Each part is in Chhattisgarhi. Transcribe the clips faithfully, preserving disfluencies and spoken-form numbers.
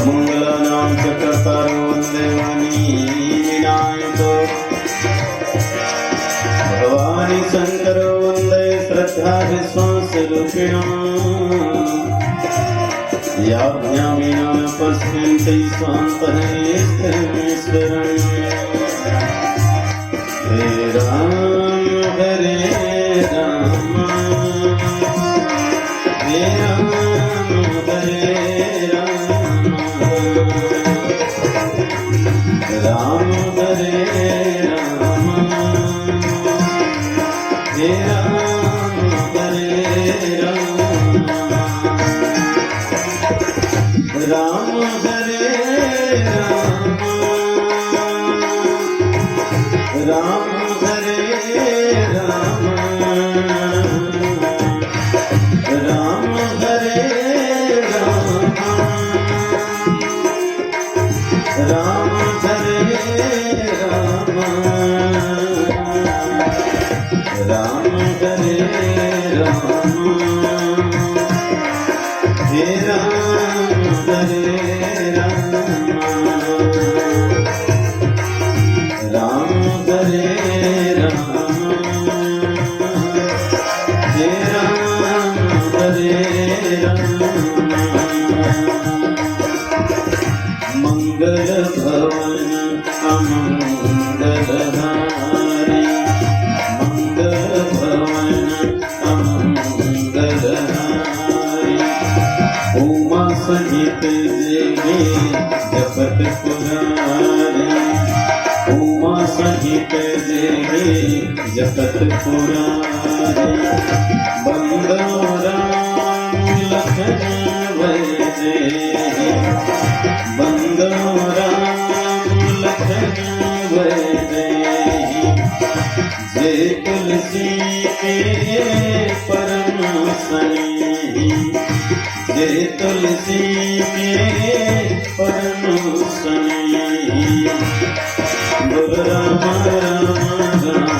मंगलानां च कर्तारो वन्दे वाणी विनायको। भवानी शंकरो वन्दे श्रद्धा विश्वास रूपिणो। याभ्यां विना न पश्यन्ति स्वान्तः स्थिरमीश्वरम्। हे राम हरे राम, हे राम हरे राम, राम हरे राम, हे राम हरे राम, राम हरे राम, राम हरे राम, राम हरे राम, राम हरे राम, राम हरे राम, हे राम हरे राम, राम हरे राम, हे राम हरे राम। मंगल भवन अमंगल हारी, मंगल भवन अमंगल हारी। उमा सहित जे भी जपत पुरारी, उमा सहित जे भी जपत पुरारी। बंदो राम लखन वैदेही, बंदो राम लखन वैदेही। जे तुलसी के परम स्नेही, जे तुलसी के परम स्नेही। बोल राम राम राम,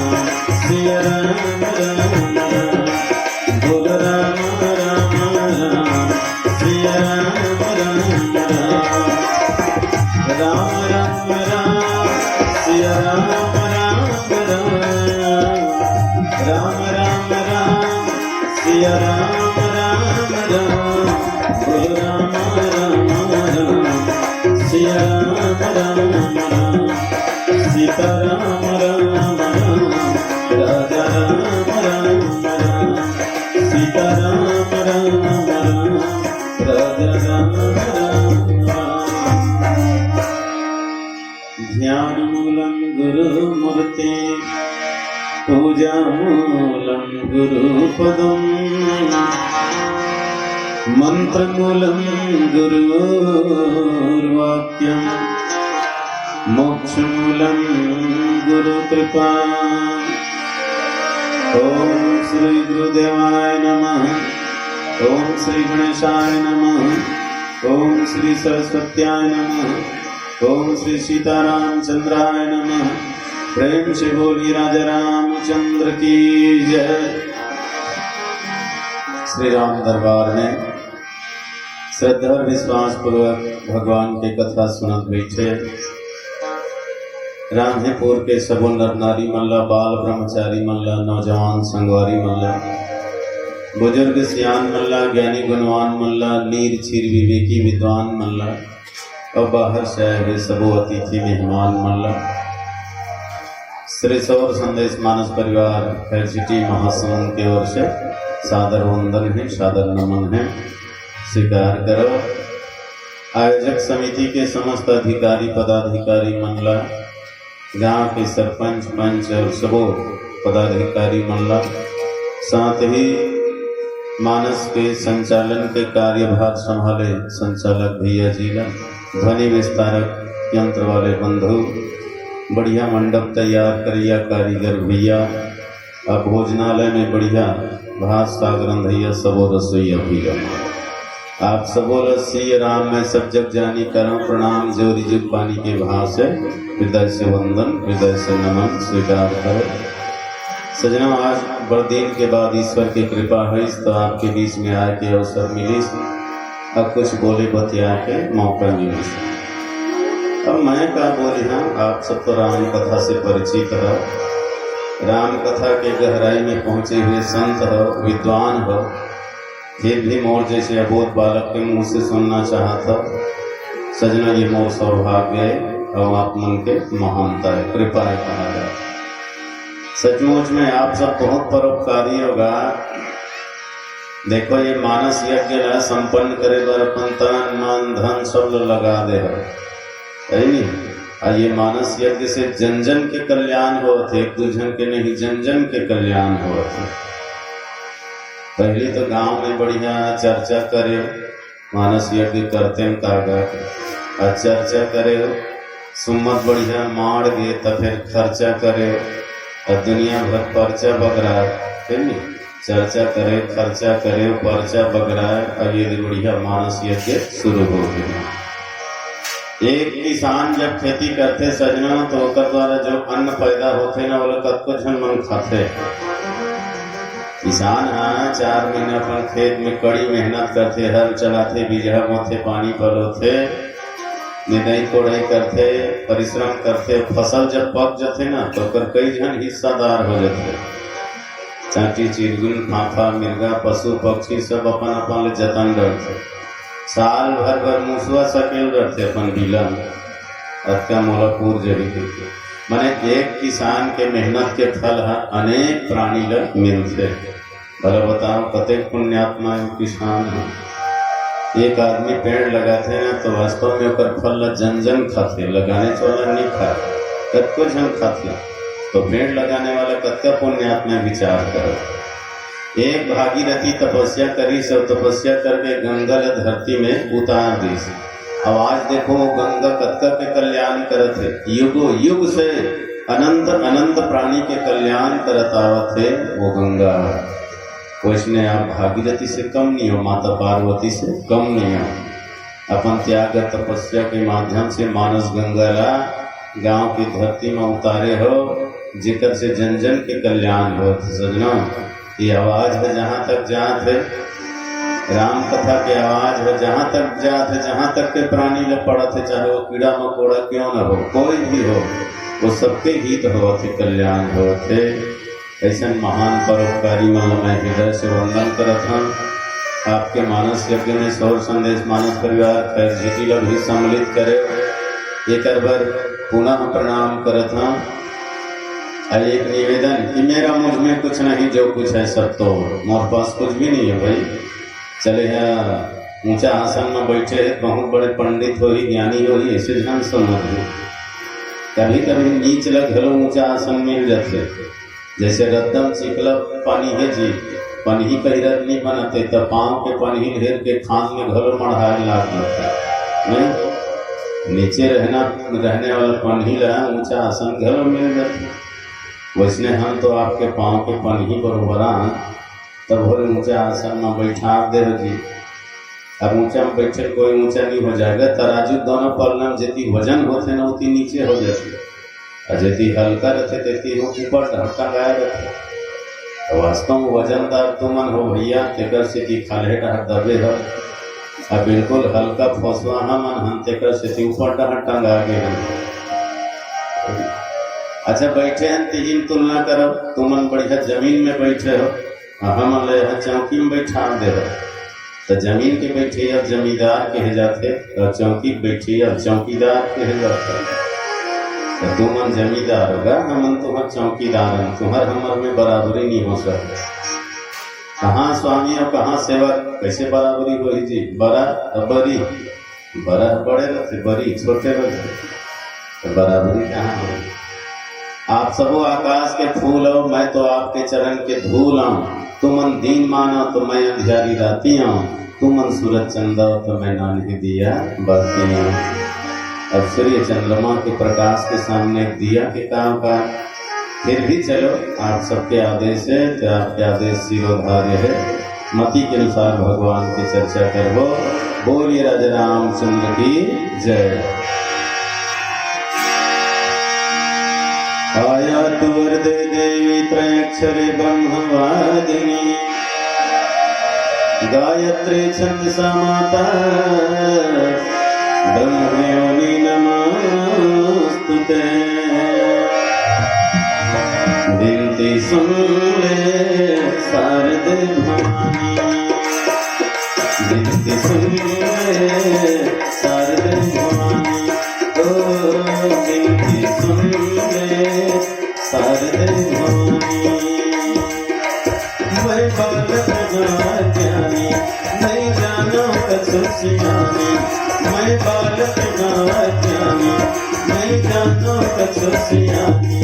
सिया राम राम राम। बोल राम राम राम, सिया राम राम राम। राम राम राम, सिया राम राम राम। राम राम राम, सिया राम राम राम। बोल राम राम राम, सिया राम राम राम। सीता राम राम राम, राजा राम राम राम। सीता राम राम राम, राजा राम राम राम। ध्यान मूलं गुरु मूर्ति, पूजा मूलं गुरु पदम, मंत्र मूलं गुरुर्वाक्यम, मोक्ष मूलं गुरु कृपा। ओम श्री गुरुदेवाय नमः। ओम श्री गणेशाय नमः। ओम श्री सरस्वत्याय नमः। ओम श्री सीताराम चंद्राय नमः। प्रेम से बोलिए राजा रामचंद्र की जय। श्री राम दरबार में श्रद्धा और विश्वास पूर्वक भगवान के कथा सुनत बैठे रान्हेपुर के सबो नर नारी मन ला, बाल ब्रह्मचारी मन ला, नौजवान संगवारी मन ला, बुजुर्ग सियान मन ला, ज्ञानी गुणवान मन ला, नीर चीर विवेकी विद्वान मन ला, और बाहर से आए हुए सबो अतिथि मेहमान मन ला श्री सौर संदेश मानस परिवार खैर सिटी महासमुंद के ओर से सादर वंदन है, सादर नमन है, स्वीकार करो। आयोजक समिति के समस्त अधिकारी पदाधिकारी मन ला, गांव के सरपंच पंच और सबो पदाधिकारी मन ला, साथ ही मानस के संचालन के कार्यभार संभाले संचालक भैया जी ला, ध्वनि विस्तारक यंत्र वाले बंधु, बढ़िया मंडप तैयार करैया कारीगर भैया, अब भोजनालय में बढ़िया भात साग रंधैया सबो रसोईया भैया, आप सबो ला सिया राम मैं सब जग जानी करम प्रणाम, जोरी जुग पानी के भाव से हृदय से वंदन, हृदय से नमन स्वीकार करो। सजना, आज बड़ दिन के बाद ईश्वर के कृपा होइस, तो आपके बीच में आए के अवसर मिलिस, अब कुछ बोले बतियाए के मौका मिलिस। अब मैं का बोली, हाँ, आप सब तो राम कथा से परिचित हो, राम कथा के गहराई में पहुंचे हुए संत हो, विद्वान हो, फिर भी मोर जैसे अबोध बालक के मुंह से सुनना चाहत हो। सजना, ये मोर सौभाग्य है और आप मन के महानता है, कृपा है कहा जाए। सचमुच में आप सब बहुत परोपकारी होगा। देखो, ये मानस यज्ञ ला संपन्न करे बर अपन तन, मन, धन सब ल लगा दे हो, है नी? और ये मानस यज्ञ से जन जन के कल्याण होत हे, एक दू झन के नहीं, जन जन के कल्याण होत हे। पहले तो गांव में बढ़िया चर्चा करे, मानस यज्ञ करते हैं कागा, और चर्चा करे, सुम्मत बढ़िया माड़ गे, त फिर खर्चा करे, और दुनिया भर पर्चा बगरा, है नी? चर्चा करे, खर्चा करे, पर्चा बगरा, अब ये बढ़िया मानस यज्ञ शुरू हो गया। एक किसान जब खेती करथे सजना, तो ओकर द्वारा जो अन्न पैदा होथे ना, ओला कतको झन मन खाथे। किसान ह चार महीना अपन खेत में कड़ी मेहनत करथे, हल चलाथे, बीजहा बोथे, पानी पलोथे, निंदई कोड़ई करथे, परिश्रम करथे। फसल जब पक जथे ना, तो ओकर कई झन हिस्सादार हो जथे। चांटी, चिरगुन, फाफा, मिर्गा, पशु पक्षी सब अपन अपन ले जतन डरथे। साल भर भर मुसवा सकेल डरथे अपन बिला में, अतका मोला पूर जही कहिके। माने, एक किसान के मेहनत के फल ह अनेक प्राणी ल मिलथे। भला बताओ, कतेक पुण्यात्मा हे किसान ह। एक आदमी पेड़ लगाथे ना, तो वास्तव में ओकर फल ल जन जन खाथे, लगाने वाला नहीं खाए, कतको झन खाथे। तो पेड़ लगाने वाला कतका पुण्यात्मा हे, विचार करो। एक भागीरथी तपस्या करिस और तपस्या करके गंगा ल धरती में उतार दिस। अब आज देखो, वो गंगा कतका के कल्याण करत हे, युगों युग से अनंत अनंत प्राणी के कल्याण करत आवत हे वो गंगा। वैसने आप भागीरथी से कम नहीं हो, माता पार्वती से कम नहीं हो। अपन त्याग और तपस्या के माध्यम से मानस गंगा ला गांव की धरती में उतारे हो, जेकर से जन जन के कल्याण हो। सजना, ये आवाज ह जहां तक जात हे, राम कथा के आवाज ह जहां तक जात हे, जहां तक के प्राणी ल पड़त हे, चाहे वो कीड़ा मकोड़ा क्यों न हो, कोई भी हो, वो सबके हित होत हे, कल्याण होत हे। ऐसन महान परोपकारी मन ल मैं हृदय से वंदन करत हंव। आपके मानस यज्ञ में सौर संदेश मानस परिवार खैर जी टी ल भी सम्मिलित करे, एकर बर पुनः प्रणाम करत हंव। आ एक निवेदन कि मेरा मुझ में कुछ नहीं, जो कुछ है सब तोड़। मोर पास कुछ भी नहीं है भाई। चले ह ऊंचा आसन में बैठे हे, बहुत बड़े पंडित होही, ज्ञानी होही, ऐसे झन समझ। कभी कभी नीच ल घलो ऊंचा आसन मिल जाथे। जैसे रद्दम चिकला पानी हे जी, पनही पहिरत नहीं बनते, त पांव के पनही ढेर के खान में घलो मढ़ाए लाग जाथे, नहीं? नीचे रहना, रहने वाला पनही ला ऊंचा आसन घलो मिल जाथे। वैसने हम तो आपके पांव के पनही बरोबर आन, तब भले ऊंचा आसन में बैठा दे हो जी। अब ऊंचा में बैठे कोई ऊंचा नहीं हो जाएगा। तराजू दोनों पल्ला में जेती वजन होथे ना, ओती नीचे हो जाथे, और जेती हल्का रहथे, तेती वो ऊपर डहर टंगाए रहथे। तो वास्तव में वजनदार तुमन हो भैया, तेकर सेती खाल्हे डहर दबे हो। अब बिल्कुल हल्का फोसवा हमन हन, तेकर सेती ऊपर डहर टंगा गे हन। अच्छा, बैठे हन, तिहिन तुलना करब, तुमन बढ़िया जमीन में बैठे हो, हमन ल यहाँ चौकी में बैठा दे हो, तो जमीन के बैठे अब जमींदार कहे जाथे, और चौकी के बैठे अब चौकीदार कहे जाथे। तो तुमन जमींदार होगा, हमन तुहर चौकीदार हन, तुहर हमर में बराबरी नहीं हो सकता। कहाँ स्वामी और कहाँ सेवक, कैसे बराबरी होही जी? बराबरी, बरा बड़े रहते, बरी छोटे रहते, तो बराबरी कहाँ हो? आप सबो आकाश के फूल हो, मैं तो आपके चरण के धूल हूँ। तुमन दीन मानो तो मैं अंधियारी राती हूँ, तुमन सूरज चंदा हो तो मैं नान्ही दिया बाती हूँ। अब सूर्य चंद्रमा के प्रकाश के सामने दिया के काम का, फिर भी चलो, आप सबके आदेश है, तो आपके आदेश शिरोधार्य है। मति के अनुसार भगवान की चर्चा करबो। बोलिए राजा रामचंद्र की जय। आया तू वर दे देवी त्रयक्षरे ब्रह्मवादिनी। गायत्री छंदसा माता ब्रह्मयोनि नमोस्तुते। विनती सुन ले शारदे भवानी। विनती सुन ले शारदे भवानी। ओ विनती सुन ले शारदे भवानी। मैं बालक ना ज्ञानी, नहीं जानो कछु सियानी। मैं बालक ना ज्ञानी, नहीं जानो कछु सियानी।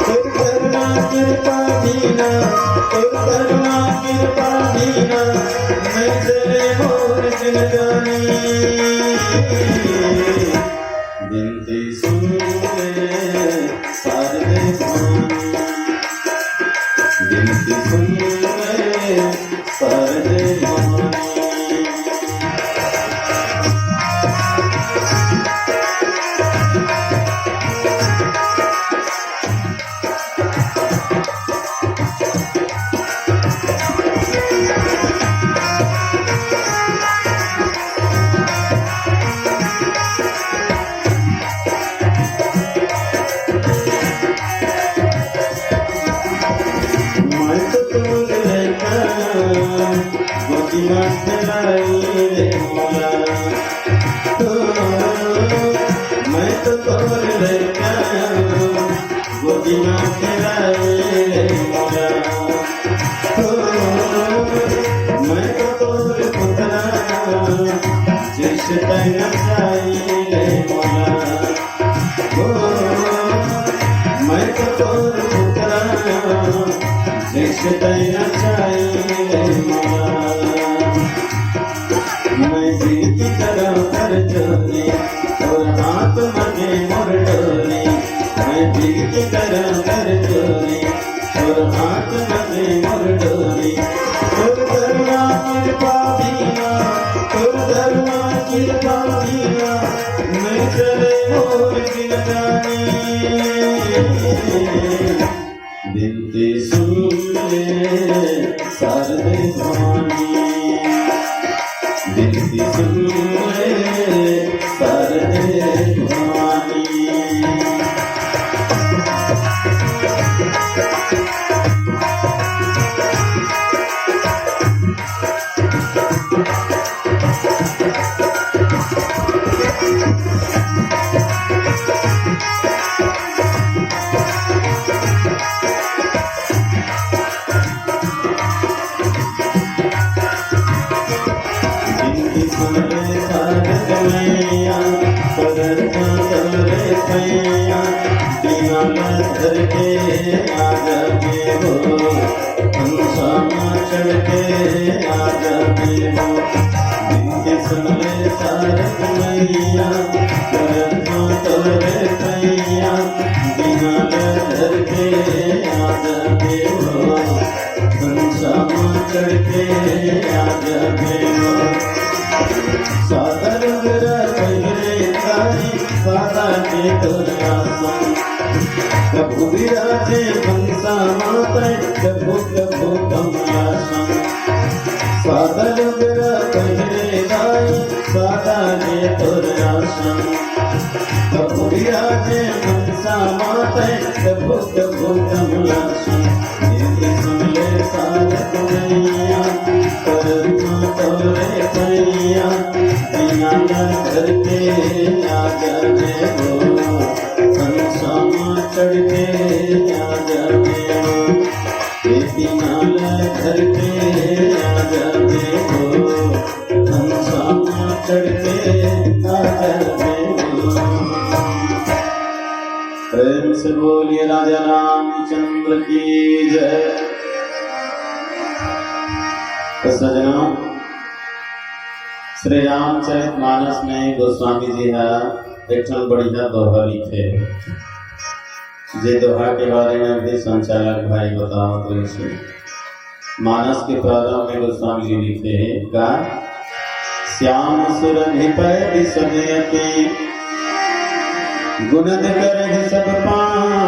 तोर करुणा कृपा बिना, तोर करुणा कृपा बिना, नहीं चले मोर जिनगानी। विनती सुन ले शारदे भवानी। विनती सुन ले शारदे भवानी। मैं तो तोर लइका, गोदी मा खेलाई ले मोला। ओ, मैं तो तोर लइका, गोदी मा खेलाई ले मोला। ओ, मैं तो तोर पुतला, जइसे तैं नचाई ले मोला। ओ, मैं तो तोर पुतला, जइसे तैं नचाई ले मोला। मैं विनती करँव कर जोरी, तोर हाथ मा दे मोर डोरी। मैं विनती करँव कर जोरी, तोर हाथ मा दे मोर डोरी। तोर करुणा कृपा बिना, तोर करुणा कृपा बिना, नहीं चले मोर जिनगानी। विनती सुन ले शारदे भवानी। विनती सुन ले शारदे भवानी। विनती सुन ले शारद मैया, पड़थँव तोरे पैया, बिना लथर के आ जाबे हो, हंसा मा चढ़ के आ जाबे हो। विनती सुन ले शारद मैया, पड़थँव तोरे पैया, बिना लथर के आ जाबे हो। हंसा मा चढ़ के आ जाबे हो। सादा लुगरा पहिरे दाई, सादा के तोर आसन। कभू बिराजे हंसा मा तैं, कभू कभू कमलासन। सादा लुगरा पहिरे दाई, सादा के तोर आसन। कभू बिराजे हंसा मा तैं, कभू कभू कमलासन। विनती सुन ले शारद मैया, पड़थँव तोरे पैया, बिना लथर के आ जाबे हो, हंसा मा चढ़ के आ जाबे हो। ए बिना लथर के आ जाबे हो, हंसा मा चढ़ के आ जाबे हो। प्रेम से बोलिए राजा रामचंद्र की जय। तो सज्जनों, श्री रामचरित मानस में गोस्वामी जी हा एक ठन बढ़िया दोहा लिखे, जे दोहा के बारे में अभी संचालक भाई बतावत रहिस हे। मानस के प्रारंभ में गोस्वामी जी लिखे हे का, श्याम सुरभि पै बिसनयति, गुणद करहि सब पाँव।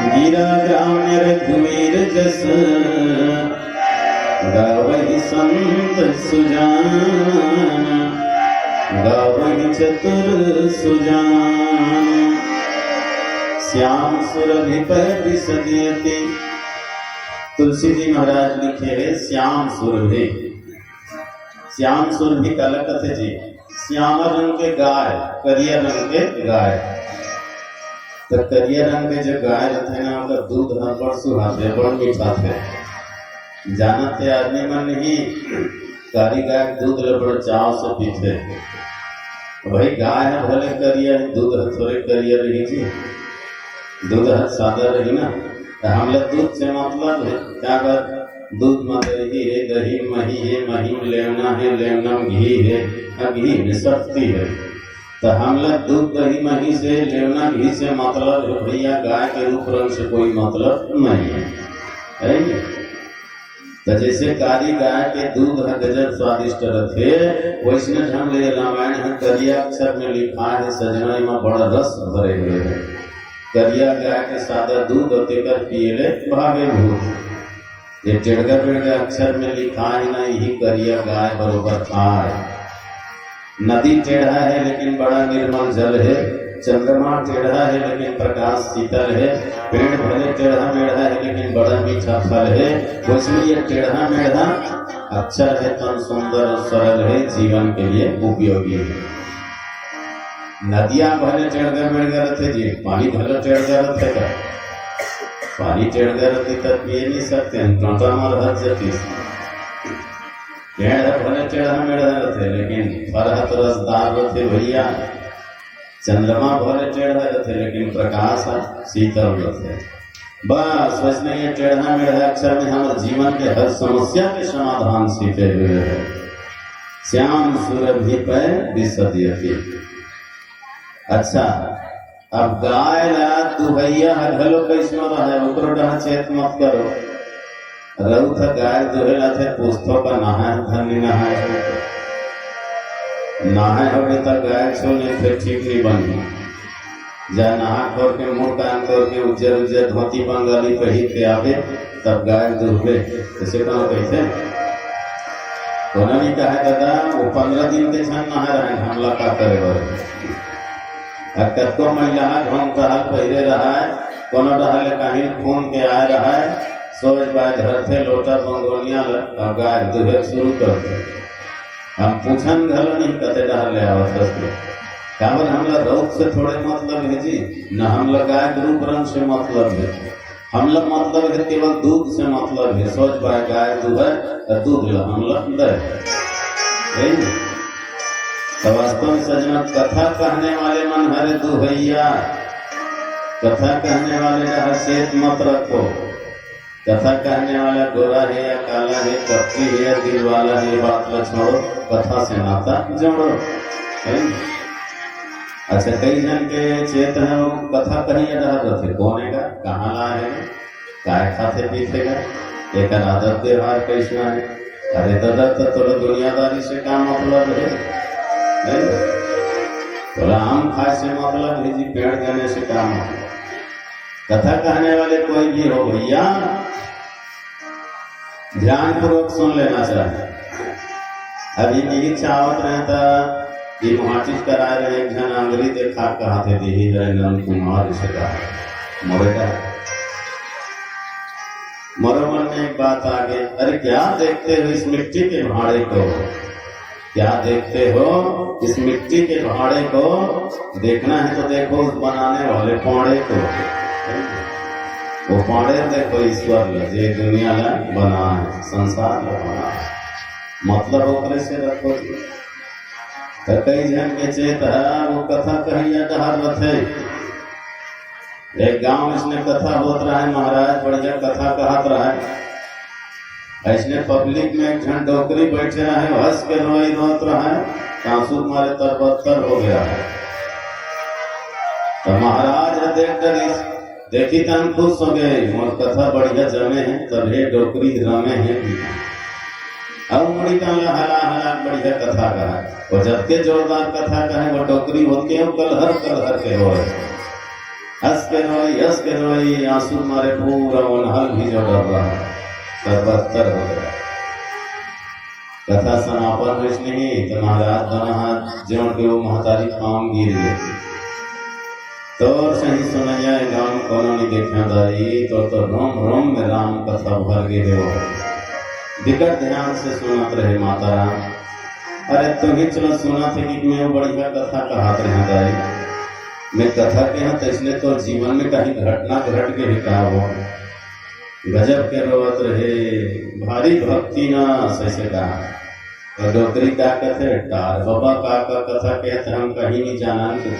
गिरा ग्राम रघुवीर जस, गावहि संत सुजान, गावहि चतुर सुजान। श्याम सुरभि पै बिसदियति। तुलसी जी महाराज लिखे हे श्याम सुरभि। श्याम सुरभि काला कथे जी? श्याम रंग के गाय, करिया रंग के गाय। तो करिया रंग के जो गाय रथे ना, ओकर दूध ह बड़ सुहाथे, बड़ मीठाथे। जानत हे आदमी मन ही कारी गाय के दूध ल बड़ चाव से पीथे। भाई, गाय ह भले करिया हे, दूध ह थोरे करिया रही जी, दूध ह सादा रही ना। तो हमला दूध से मतलब हे, काबर? दूध म दही हे, दही म मही हे, मही म लेवना हे, लेवना म घी हे, अउ घी म शक्ति हे। तो हमला दूध, दही, मही से, लेवना, घी से मतलब हे भैया, गाय के रूप रंग से कोई मतलब नहीं है, है नी? तो जैसे कारी गाय के दूध ह गजब स्वादिष्ट रथे, वैसने ढंग ले रामायण ह करिया अक्षर में लिखा हे, सजना, एमा बड़ा रस भरे हुए हे। करिया गाय के सादा दूध अउ तेकर पिए ले भावे भूत। ये टेढ़गा मेढ़गा अक्षर में लिखा हे ना, यही करिया गाय बरोबर आय। नदी टेढ़ा हे लेकिन बड़ा निर्मल जल हे, चंद्रमा टेढ़ा हे लेकिन प्रकाश शीतल हे, पेड़ भले टेढ़ा मेढ़ा हे लेकिन बड़ा मीठा फल हे। वैसने ये टेढ़ा मेढ़ा अक्षर हे, तन सुंदर अउ सरल हे, जीवन के लिए उपयोगी हे। नदिया भले टेढ़गा मेढ़गा रथे जी, पानी भले टेढ़गा रथे का? पानी टेढ़गा रथे त पिए नहीं सकते हैं, टोंटा मार हर जतीस। पेड़ ह भले टेढ़ा मेढ़ा रथे, लेकिन फर ह तो रसदार रथे भैया। चंद्रमा भले टेढ़ा रथे, लेकिन प्रकाश ह शीतल रथे। बस वैसने ये टेढ़ा मेढ़ा अक्षर में हमर जीवन के हर समस्या के समाधान छिपे हुए हे। श्याम सुरभि पै बिसदियति। अच्छा, अब गाय ला दुहइया ह घलो कइसनो रहय, ओकरो डहर चेत मत करो। रउत ह गाय दुहे लाथे, पूछथो का नहाय धन नहाय? नहाय होगे त गाय छो नहीं, फिर ठीक नहीं बनही। जा नहा खोर के, मुंह कान खोर के, उज्जर उज्जर धोती बंगाली पहिर के आबे, तब गाय दुहबे। ऐसे कौन कहते? कोनो नहीं कहे दादा, वो पंद्रह दिन के छन नहा रहे, हमला का करे बर। आ कतको महिला घोंघ टहल पहिरे रहय, कोनो डहर ले कहीं घूम के आए रहय, सोझ बाय धरथे लोटा बंगोनिया ल, अउ गाय दुहे शुरू करथे। हम पूछन घलो नहीं कते डहर ले आवत हस। काबर हमला रउत से थोड़े मतलब हे जी, न हमला गाय के रूप रंग से मतलब हे। हमला मतलब हे, केवल दूध से मतलब हे। सोझ बाय गाय दुहय, त दूध ल हमला दय। हे नी? त वास्तव में सजना, कथा कहने वाले मन हरे दुहइया। कथा कहने वाले डहर चेत मत रखो। कथा कहने वाला गोरा हे या काला हे, कपटी हे या दिल वाला हे, ये बात ला छोड़ो, कथा से नाता जोड़ो, हे नी? अच्छा, कई झन के चेत हे, वो कथा कहिया डहर रथे, कोन हे गा, कहाँ ला हे, काय खाथे पीथे गा, एकर आदत व्यवहार कइसना हे? अरे दादा, त तोला दुनियादारी से का मतलब हे? नहीं? तोला आम खाए से मतलब हे जी, पेड़ गने से का मतलब? कथा कहने वाले कोई भी हो भैया, ध्यानपूर्वक सुन लेना चाहिए। अभी मिहिर चावत रहे था, ये मुहाटिस कराए रहे, एक झन आंगरी देखा, कहा थे, "देही हरे नंद कुमार," इसे कहा। मोरे का, मोरो मन में एक बात आ गई, "अरे, क्या देखते हो इस मिट्टी के भाड़े को?" क्या देखते हो इस मिट्टी के भाड़े को? देखना है तो देखो उस बनाने वाले पाड़े को। वो पाड़े देखो ईश्वर ल, जे दुनिया ला बनाए, संसार ला बनाए। मतलब ओकरे से रखो जी। तो कई झन के चेत हे, वो कथा कहिया डहर रथे। एक गांव इसने कथा होत रहे, महाराज बढ़िया कथा कहत रहे। इसने पब्लिक में एक झन डोकरी बैठे रहे, हंस के रोई रोत रहे, आंसू मारे तरबत्तर हो गया है। तो महाराज ह देख डरिस, देखी तहन खुश हो गए, मोर कथा बढ़िया जमे है, तब हे डोकरी रमे है। अब मुड़ी कान ला हला हला बढ़िया कथा कहा, वो जबके जोरदार कथा कहे, वो डोकरी होत के वो कलहर कलहर के होय। हंस के रोई, हंस के रोई, आंसू मारे पूरा ओनहल भी जो डर रहा, सब बदतर हो गया। कथा समापन होइस नहीं तो महाराज दोनों हाथ जोड़ के वो महतारी पाँव गिर गए। तोर सही सुनैया ए गांव कोनो नहीं देखा दाई, तो तो रोम रोम में राम कथा भर गए हो। बिकट ध्यान से सुनत रहे माता राम। अरे तुम ही चलो सुनत हे कि मैं वो बढ़िया कथा कहत रहे दाई। मैं कथा के हाँ तैसने तो जीवन में कहीं घटना घट के ही का हो। गजब के रोवत रहे, भारी भक्ति ना सही से कहा। और डोकरी का कथे, टार बाबा का का कथा कहत हम कहीं नहीं जाना नहीं।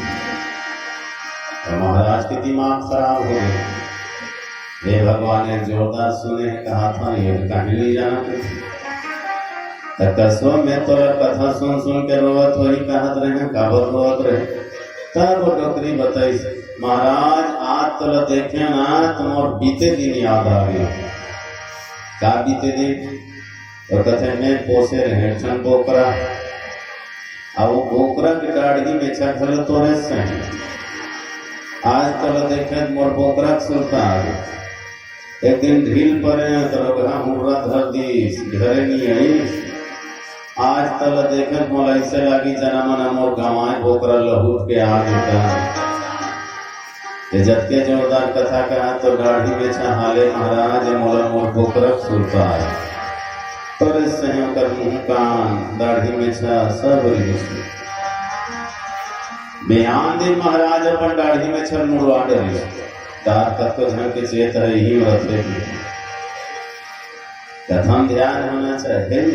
तो महाराज के दिमाग खराब हो गए। हे भगवान, एक जोरदार सुने हैं, कहा था नहीं, कहीं नहीं जाना कुछ। तो कसो में तोरा कथा सुन सुन के रोवत होही, कहत रहे, काबर रोवत रहे। तब वो डोकरी बताइस, महाराज, आज तोला देखे ना, तो मोर बीते दिन याद आ गया। का बीते दिन? तो कथे, मैं पोसे रहे एक ठन बोकरा, आ वो बोकरा के डाढ़ी में छा घलो तोरे सही। आज तोला देखे मोर बोकरा के सुरता आ गया। एक दिन ढील परे तो लोगहा मुर्रा धर दीस, घरे नहीं आई। आज तोला देखे मोला ऐसे लागी जना मना मोर गंवाए बोकरा लहूट के आ गया। ये जतके जोरदार कथा कहा तो डाढ़ी में छा हाले महाराज, मोला मोर बोकरा के सुरता आए। तोरे सही ओकर मुंह कान, डाढ़ी में छा सब रिहिस। बिहान दिन महाराज अपन डाढ़ी में छा मुड़वा डरिस। तार तत्व झन के चेत है यही रथे की। कथम ध्यान होना चाहिए।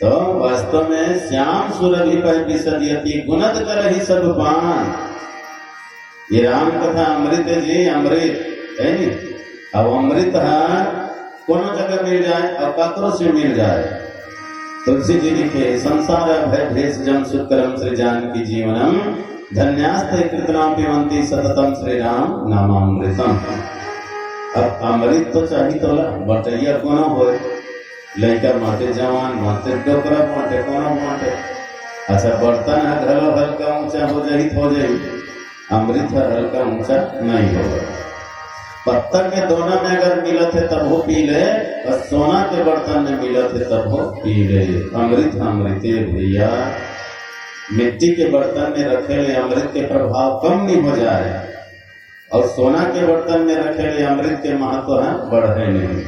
तो वास्तव में श्याम सुरभि पै बिसदियति गुणत करहि सब पान। ये राम कथा अमृत जी, अमृत है नी। अब अमृत ह कोनो जगह मिल जाए और ककरो से मिल जाए। तुलसी जी लिखे, संसार भय भेष जम सुख करम श्री जानकी जीवनम, धन्यास्ते कृतनाम पिबंती सततम श्री राम नामामृतम। अब अमृत तो चाहिए तोला, बटैया कोनो होए, लइका बांटे, जवान बांटे, डोकरा बांटे, कोनो बांटे। अच्छा, बर्तन ह घलो हल्का ऊंचा हो जाही त हो जाही, अमृत ह हल्का ऊंचा नहीं होगा। पत्थर के दोना में अगर मिलत है तब हो पी ले, और सोना के बर्तन में मिलत है तब हो पी ले। अमृत ह अमृते भैया, मिट्टी के बर्तन में रखे ले अमृत के प्रभाव कम नहीं हो जाए, और सोना के बर्तन में रखे ले अमृत के महत्व ह बढ़े नहीं।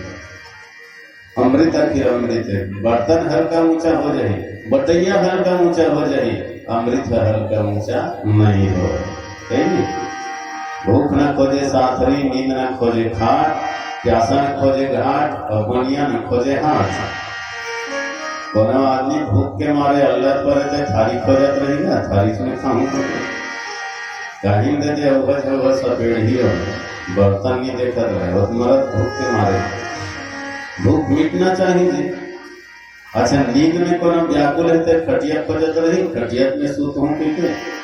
अमृत आखिर अमृत है, बर्तन हल्का ऊंचा हो जाए, बटैया हल्का ऊंचा हो जाए, अमृत ह हल्का ऊंचा नहीं हो। है नी? भूख न खोजे साथरी, नींद न खोजे खाट, प्यासा न खोजे घाट, और बनिया न खोजे हाथ। कोनो आदमी भूख के मारे अल्लत परे ते थारी खोजत रही ना, थारी में खाऊं तो कहीं दे दे, उबज उबज सपेड़ ही हो, बर्तन नहीं देखत रहे, वो मरत भूख के मारे। भूख मिटना चाहिए जी। अच्छा, नींद में कोनो व्याकुल है ते खटिया खोजत रही, खटिया में सूत हूँ पी के।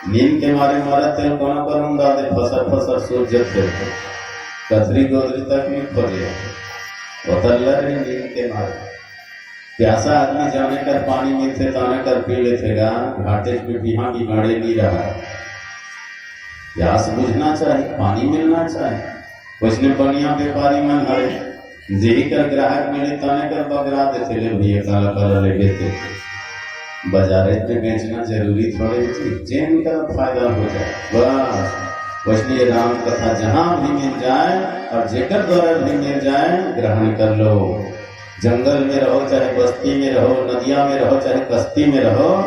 नींद के मारे मारत तेल कोनो करूँ दादे, फसर फसर सूत जब थे। कथरी गोदरी तक नहीं खोजे, उतरला रही नींद के मारे। प्यासा आदमी जाने कर पानी मिलथे, ताने कर पी लेथे गा, घाटे में बिहां की गाड़े नहीं रहा। प्यास बुझना चाहिए, पानी मिलना चाहिए। उसने बनिया व्यापारी मन हरे, जेही कर ग्राहक मिले, ताने कर बगरा देथे, "ले भैया, काला काला ले बेचे।" बाजारे में बेचना जरूरी थोड़े है जी, जेन का फायदा हो जाए, बस। इसलिए राम कथा जहां भी मिल जाए और जेकर द्वारा भी मिल जाए, ग्रहण कर लो। जंगल में रहो, चाहे बस्ती में रहो, नदिया में रहो, चाहे कश्ती में रहो,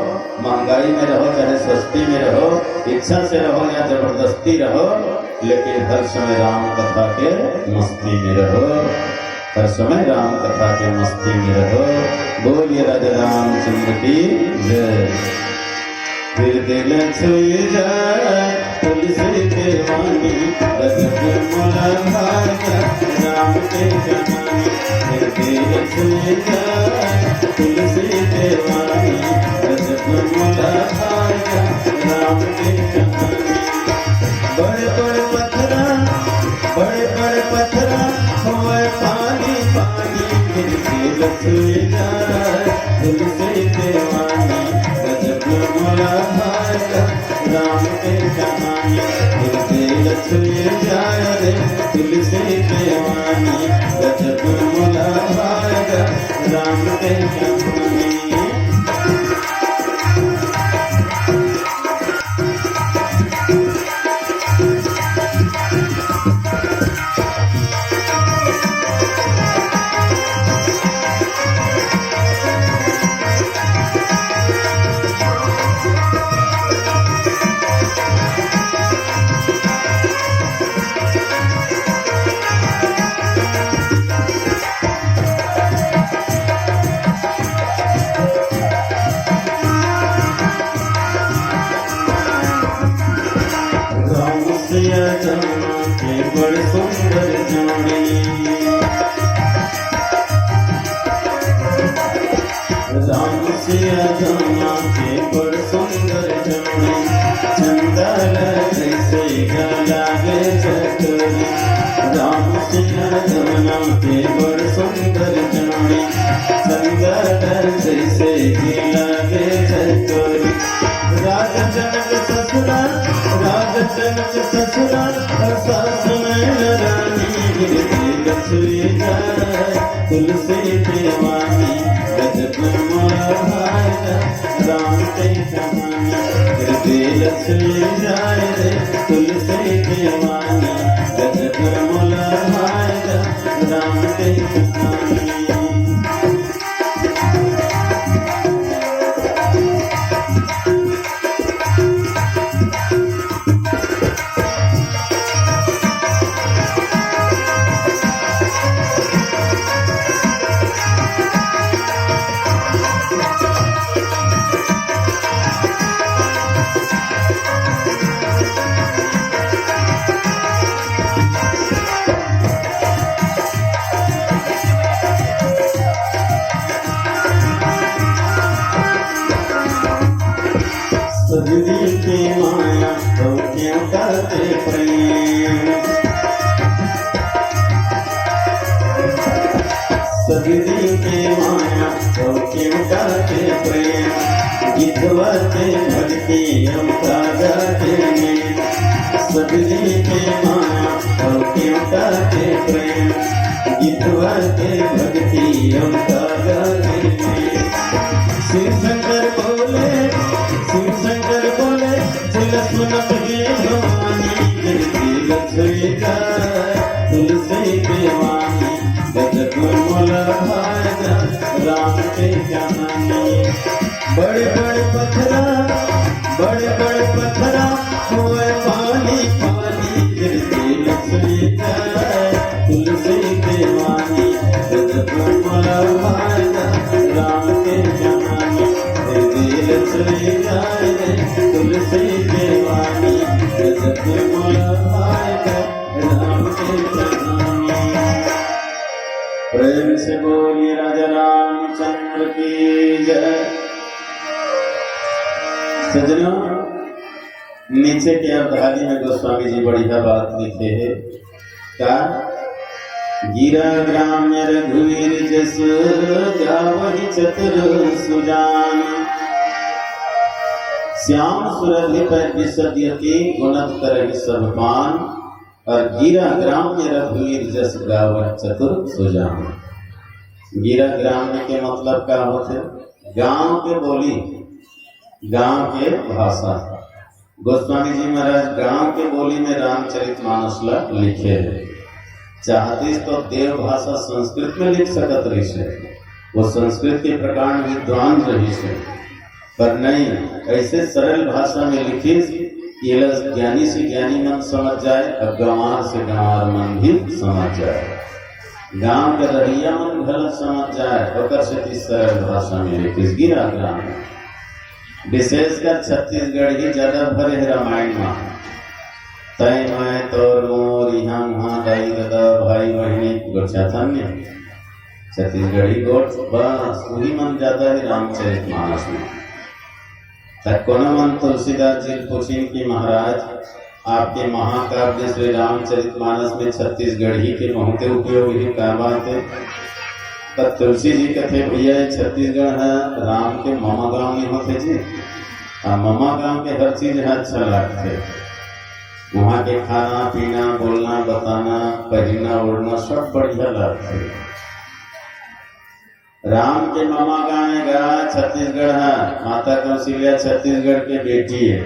महंगाई में रहो, चाहे सस्ती में रहो, इच्छा से रहो या जबरदस्ती रहो, लेकिन हर समय राम कथा के मस्ती में रहो, हर समय राम कथा के मस्ती में रहो। बोलिए राजा रामचंद्र की जय। हृदय लक्ष्मी जय, तुलसी देवानी, गजब मोला भाया, राम के कहानी। हृदय लक्ष्मी जय, तुलसी देवानी, गजब मोला भाया, राम के कहानी। बड़े बड़े पत्थरा, बड़े बड़े पत्थरा, होए पानी पानी, हृदय लक्ष्मी जय, तुलसी देवानी, गजब मोला भाया, राम के कहानी। छुए जाय रे तुलसी देवानी, गजब मोला भाय गा राम के कहानी। राम सिया जाना के बड़ सुंदर जोड़ी। राम सिया जाना के बड़ सुंदर जोड़ी। चंदा ला जैसे गला गे चकोरी। राम सिया जाना के बड़ सुंदर जोड़ी। चंदा ला जैसे गला गे चकोरी। राजा जनक ससुरा, राजा जनक ससुरा, और सास में रानी गिरती लक्ष्मी का। तुलसी देवानी, गजब मोला भाय गा राम के कहानी। गिरती लक्ष्मी जाय रे, तुलसी देवानी, गजब मोला भाय गा राम के कहानी। सजनी के माया तो क्यों करते प्रेम। सजनी के माया तो क्यों करते प्रेम। गीतवा के भक्ति हम का गाते में। सजनी के माया तो क्यों करते प्रेम। गीतवा के भक्ति हम का गाते में। शिव शंकर बोले, शिव शंकर बोले, दिल सुनत गे भवानी, गिरती लक्ष्मी का तुलसी देवानी, गजब मोला भाय गा राम के कहानी। बड़े बड़े पथरा, बड़े बड़े पथरा, होए पानी पानी, गिरती लक्ष्मी का तुलसी देवानी, गजब मोला भाय गा राम के कहानी। दिल चली जाए रे तुलसी देवानी, गजब मोला भाय गा राम के कहानी। प्रेम से बोलिए राजा रामचंद्र की जय। सजनों, नीचे के अवधारी में गोस्वामी जी बढ़िया बात लिखे हे। का? गिरा ग्राम्य रघुवीर जस, गावहि चतुर सुजान। श्याम सुरभि पै बिसद्यति, गुणत करहि सब पान। और गिरा ग्राम्य रघुवीर जस, गावहि चतुर सुजान। गिरा ग्राम्य के मतलब का होथे? गांव के बोली, गांव के भाषा। गोस्वामी जी महाराज गांव के बोली में रामचरित मानस ला लिखे हे। चाहतिस तो देव भाषा संस्कृत में लिख सकत रहिस हे, वो संस्कृत के प्रकांड विद्वान रहिस हे, पर नहीं, ऐसे सरल भाषा में लिखिस कि एला ज्ञानी से ज्ञानी मन समझ जाए और गंवार से गंवार मन भी समझ जाए। गांव के रहइया मन घलो समझ जाए, ओकर सेती सरल भाषा में लिखिस गिरा ग्राम। विशेषकर छत्तीसगढ़ी ज्यादा भरे हे रामायण म। तय मैं तोर मोर, इहाँ उहाँ, दाई ददा, भाई बहिनी, गोठियाथन ने। छत्तीसगढ़ी गोठ, बस उही मन ज्यादा हे रामचरित मानस में। त कोनो मन तुलसीदास जी ल पूछिन कि महाराज, आपके महाकाव्य श्री रामचरित मानस में छत्तीसगढ़ी के बहुते उपयोग हे, का बात हे? त तुलसी जी कथे, भैया, ये छत्तीसगढ़ ह राम के ममा गांव में होथे जी, आ ममा गांव के हर चीज ह अच्छा लागथे। वहाँ के खाना पीना, बोलना बताना, पहिरना ओढ़ना सब बढ़िया लगथे। राम के ममा गाँव गा छत्तीसगढ़ है, माता कौशल्या छत्तीसगढ़ के बेटी है।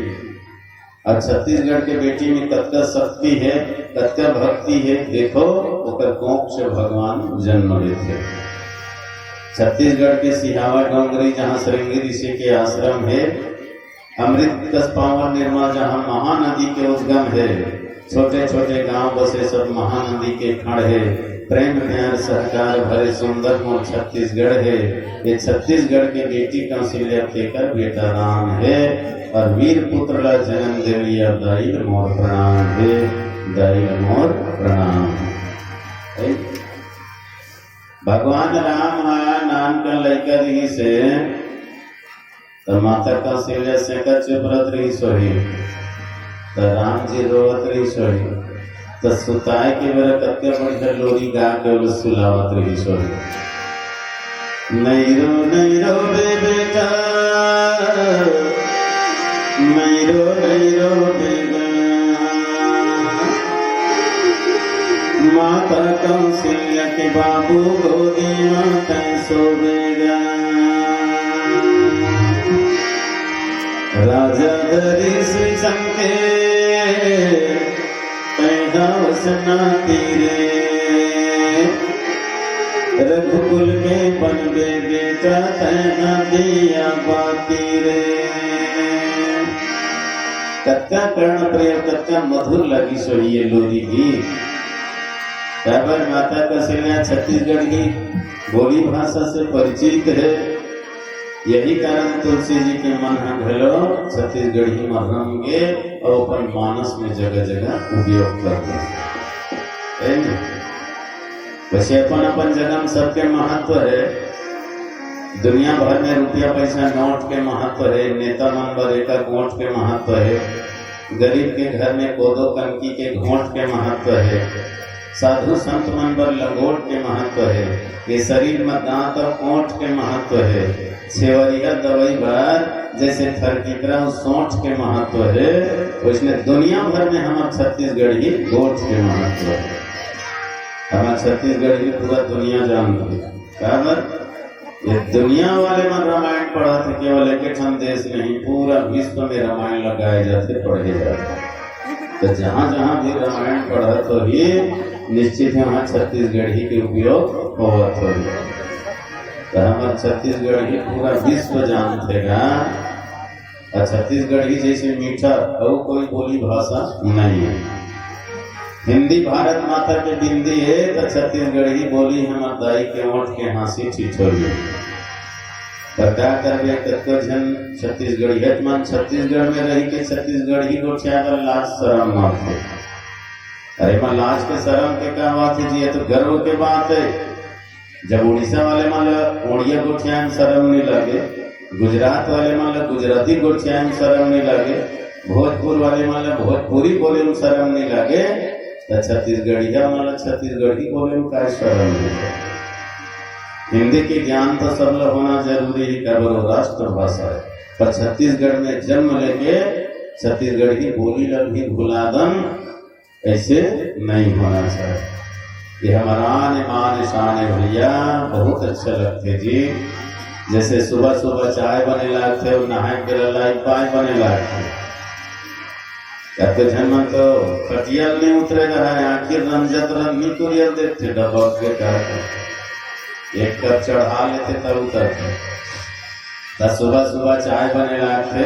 और छत्तीसगढ़ के बेटी में कतका शक्ति है, कतका भक्ति है, देखो ओकर कोख से भगवान जन्म लेथे। छत्तीसगढ़ के सिहावा डोंगरी, जहाँ श्रृंगी ऋषि के आश्रम है, अमृत कस पावन निर्मल, जहाँ महानदी के उद्गम है, छोटे छोटे गांव बसे सब महानदी के खंड है। प्रेम प्यार सहकार भरे सुंदर मोर छत्तीसगढ़ है। ये छत्तीसगढ़ के बेटी कौशल्या तेकर बेटा राम है। और वीर पुत्र ला जन्म देवइया दाई ल मोर प्रणाम है, दाई ल मोर प्रणाम है। भगवान राम हा नानकन लइका रिहिस हे, त माता कौशल्या सेंकत चुप रहत रिहिस होही, त राम जी रोवत रिहिस होही, त सुताए के बेरा कतका बढ़िया लोरी गा के ओला सुलावत रिहिस होही। नहीं रो, नहीं रो बे बेटा, नहीं रो, नहीं रो बेटा। माता कौशल्या के बाबू गोदी म तैं सोबे गा। राजा दशरथ के तैं हवस नाती रे, रघुकुल के बनबे बेटा तैं ह दिया बाती रे। कतका कर्ण प्रिय, कतका मधुर लगिस होही ये लोरी गीत। काबर माता कौशल्या छत्तीसगढ़ी बोली भाषा से परिचित है। यही कारण तुलसी जी के मन ह घलो छत्तीसगढ़ी म रम गे अउ अपन मानस में जगह जगह उपयोग कर दे। है न? वैसे अपन अपन जगह में सबके महत्व है। दुनिया भर में रुपया पैसा नोट के महत्व है, नेता मन बर एका गोठ के महत्व है, गरीब के घर में कोदो कनकी के घोंट के महत्व है, साधु संत मन बर लंगोट के महत्व है, ये शरीर में दांत और ओंठ के महत्व है, छेवरिया दवाई बर जैसे थरकिकरा अउ सोंठ के महत्व है, वैसने दुनिया भर में हमर छत्तीसगढ़ी गोठ के महत्व है। हमर छत्तीसगढ़ी पूरा दुनिया जानत हे। काबर? ये दुनिया वाले मन रामायण पढ़त हे, केवल एक ठन देश नहीं, पूरा विश्व में रामायण ला गाए जाथे, पढ़े जाथे। तो जहाँ जहाँ भी रामायण पढ़त होही, निश्चित है वहाँ छत्तीसगढ़ी के उपयोग होवत होही। तो हमर छत्तीसगढ़ी पूरा विश्व जानथे गा। अउ छत्तीसगढ़ी जैसे मीठा अउ कोई बोली भाषा नहीं है। हिंदी भारत माता के बिंदी है, तो छत्तीसगढ़ी बोली हमर दाई के ओंठ के हाँसी ठिठोली। पर का करबे, कतको झन छत्तीसगढ़ियत मन छत्तीसगढ़ में रही के छत्तीसगढ़ी गोठिया बर लाज शरम मारथे। अरे माँ, लाज के शरम के का बात है जी, ये तो गर्व के बात है। जब उड़ीसा वाले मन ल उड़िया गोठियाए म शरम नहीं लागे, गुजरात वाले मन ल गुजराती गोठियाए म शरम नहीं लागे, भोजपुर वाले मन ल भोजपुरी बोले म शरम नहीं लागे, त छत्तीसगढ़िया मन ल छत्तीसगढ़ी बोले म काय शरम नहीं लागे? हिंदी के ज्ञान तो सब ल होना जरूरी है, काबर वो राष्ट्रभाषा है। पर छत्तीसगढ़ में जन्म लेके छत्तीसगढ़ी बोली ल भी भुला दन, ऐसे नहीं होना चाहिए। ये हमर आन बान शान है भैया, बहुत अच्छा लगथे जी। जैसे सुबह सुबह चाय बने लागथे अउ नहाए के बेरा लाई बाय बने लागथे। कतको झन मन तो खटिया ले नहीं उतरे रहा है, आखिर रंजत रंजनी कुरियल देखथे डबक के करके। एक कप चढ़ा लेथे तब उतरथे। त सुबह सुबह चाय बने लागथे,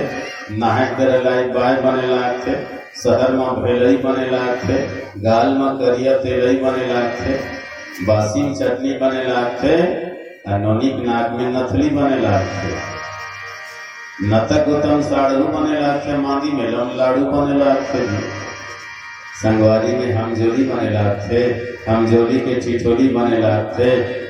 नहाए के बेरा लाई बाय बने लागथे, शहर म भेलई बने लागथे, गाल म करिया तेलई बने लागथे, बासी म चटनी बने लागथे, अउ नोनी के नाक में नथली बने लागथे। नतक गोतम साढ़ू बने लागथे, मांदी मेला म लाड़ू बने लागथे। संगवारी में हमजोली बने लागथे, हमजोली के ठिठोली बने लागथे,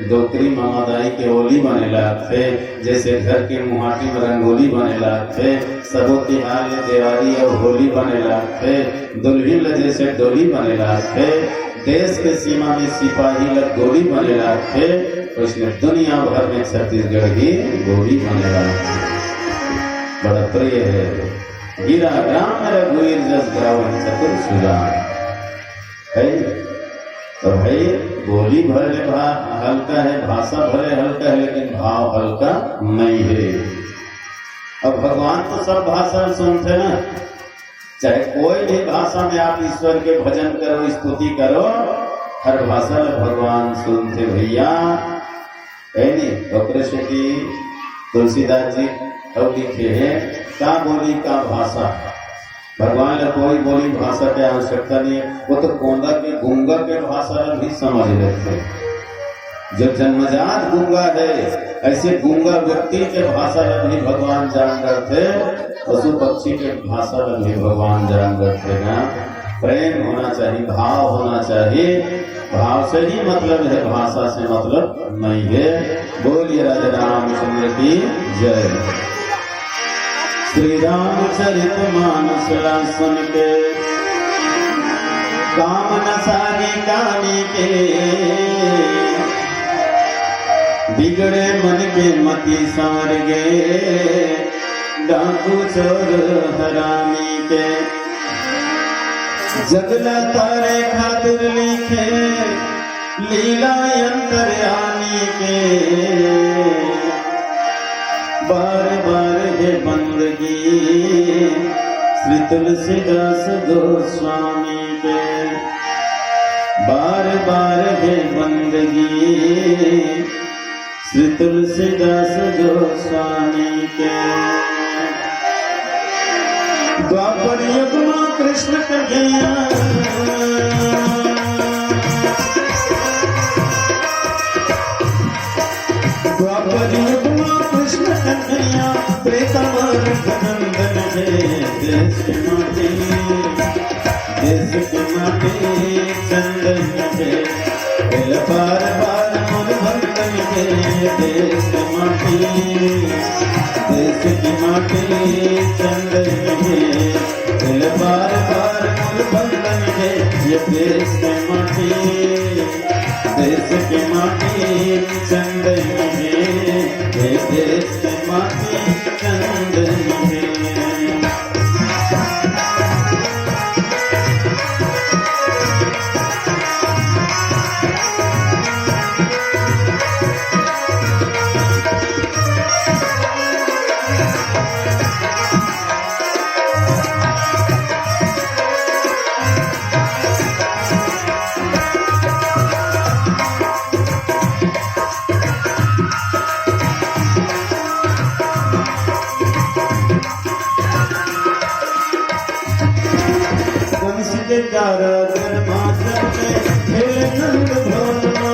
डोकरी म मदाई के ओली बने लागथे, जैसे घर के मुहाटी में रंगोली बने लागथे, सबो तिहार ले देवारी अउ होली बने लागथे, दुल्हिन ल जैसे डोली बने लागथे, देश के सीमा में सिपाही ल गोली बने लागथे, वैसने दुनिया भर में छत्तीसगढ़ी बोली बने लागथे। बड़ा प्रिय है। गिरा ग्राम रघुवीर जस गावत चतुर सुजान। है? तो भाई, बोली भले भा-, हल्का है, भाषा भले हल्का है, लेकिन भाव हल्का नहीं है। अब भगवान तो सब भाषा में सुनते ना, चाहे कोई भी भाषा में आप ईश्वर के भजन करो, स्तुति करो, हर भाषा में भगवान सुनते भैया। है नी? ओकरे सेती तुलसीदास जी अउ लिखे हे, का बोली का भाषा। भगवान ला कोई बोली भाषा के आवश्यकता नहीं है, वो तो कोंदा के गूंगा के भाषा ला भी समझ लेथे। जो जन्मजात गूंगा है, ऐसे गूंगा व्यक्ति के भाषा ला भी भगवान जान रखे, पशु पक्षी के भाषा ला भी भगवान जान रखे ना। प्रेम होना चाहिए, भाव होना चाहिए। भाव से ही मतलब है, भाषा से मतलब नहीं है। बोलिए राजा रामचंद्र की जय। श्री रामचरित मानस ला सुन के, काम न सागे कानी के, बिगड़े मन के मति सार गे, डाकू चोर हरामी के। जगला तारे खातिर लिखे, लीला अंतर्यामी के। बार बार हे बंदगी श्री तुलसीदास गोस्वामी के। बार बार हे बंदगी श्री तुलसीदास गोस्वामी के। द्वापर युग मा कृष्ण कन्हैया, द्वापर युग मा कृष्ण कन्हैया, त्रेता मा रघुनंदन हे। देश के माटी, देश के माटी चंदन हे, मिल बार बार मोर बंदन हे। देश के माटी, देश के माटी चंदन हे, मिल बार बार मोर बंदन हे। ये देश के माटी, देश के माटी चंदन हे, ये देश के माटी चंदन हे। कंस के कारागर मा जाके खेले नंद भवन मा,